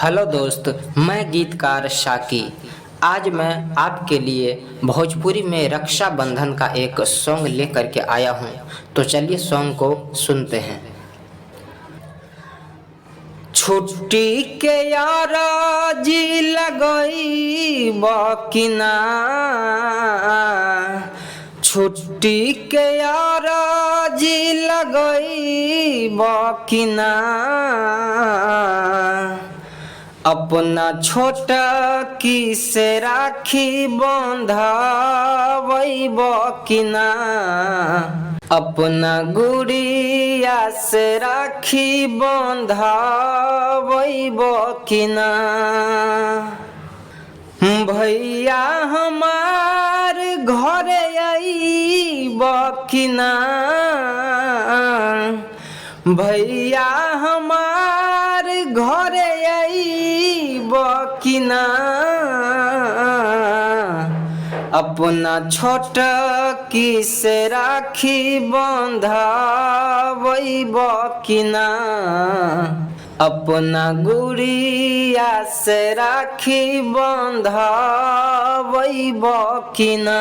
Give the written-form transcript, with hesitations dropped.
Hello दोस्त, मैं गीतकार शाकी। आज मैं आपके लिए भोजपुरी में रक्षाबंधन का एक सॉन्ग लेकर के आया हूँ। तो चलिए सॉन्ग को सुनते हैं। छुट्टी के यारा जी लगई बकिना, छुट्टी के यारा जी लगई बकिना, अपना छोटा की से राखी बंधावई बकिना, अपना गुड़िया से राखी बंधावई बकिना। भैया हमार घरे अइब कि ना, भैया हमार घरे अइब कि ना, अपना छोट की से राखी बंधावई कि ना, अपना गुड़िया से राखी बंधावई कि ना।